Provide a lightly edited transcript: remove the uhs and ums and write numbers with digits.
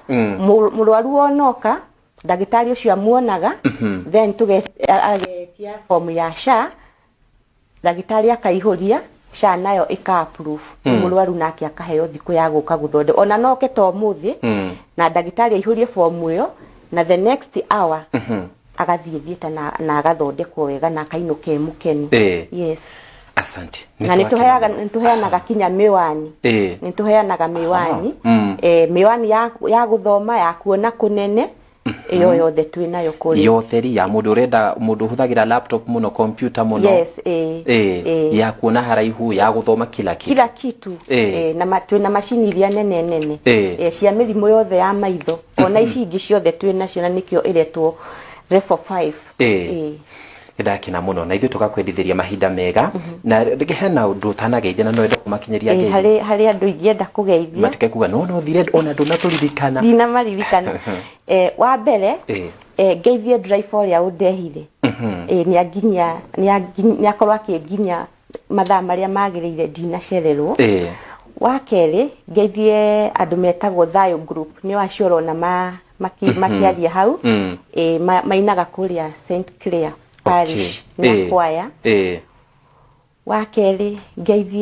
Mũrwaru wonoka, ndagĩtarĩ ũcio amuonaga, then agetia fomu ya SHA, ndagĩtarĩ akaihũria, SHA nayo ĩka approve. Mũrwaru nake akaheo thikũ ya gũka gũthondekwo, ona noke to ũmũthĩ, na ndagĩtarĩ aihũrie fomu ĩyo, na the next hour agathiĩ theatre na agathondekwo wega na akainũka e mũkenu. Yes. Asante. Na nĩ tũheanaga kinya mĩwani. Nĩ tũheanaga mĩwani. Mĩwani ya gũthoma, ya kuona kũnene, ĩyo yothe twĩ nayo kũrĩ. Yotheri ya mũndũ ũrenda, mũndũ ũhũthagĩra laptop mũno, computer mũno. Yes. Ya kuona haraihu, ya gũthoma, kila kitu. Kila kitu. Na twĩna macini iria nene nene cia mĩrimũ yothe ya maitho, ona ici ingĩ ciothe twĩ nacio, na nĩkĩo ĩretwo level 5. Nĩndakena mũno, na ithuĩ tũgakwendithĩria mahinda mega, na rĩngĩ hena ũndũ ũtanageithia na no wende kũmakinyĩria ngeithi. Harĩ andũ ingĩenda kũgeithia. Matikae kuga no thire ona ndũnatũririkana. Ndinamaririkana. Wa mbere, ngeithie driver ũrĩa ũndehire. Nĩanginyia, nĩakorwo akĩnginya mathaa marĩa magĩrĩire, ndinacererwo. Wa kerĩ, ngeithie andũ metagwo Thayo Group, nĩo acio ũrona makĩaria hau. Mainaga kũrĩa St Clair Parish na kwaya. Wa kerĩ, ngeithie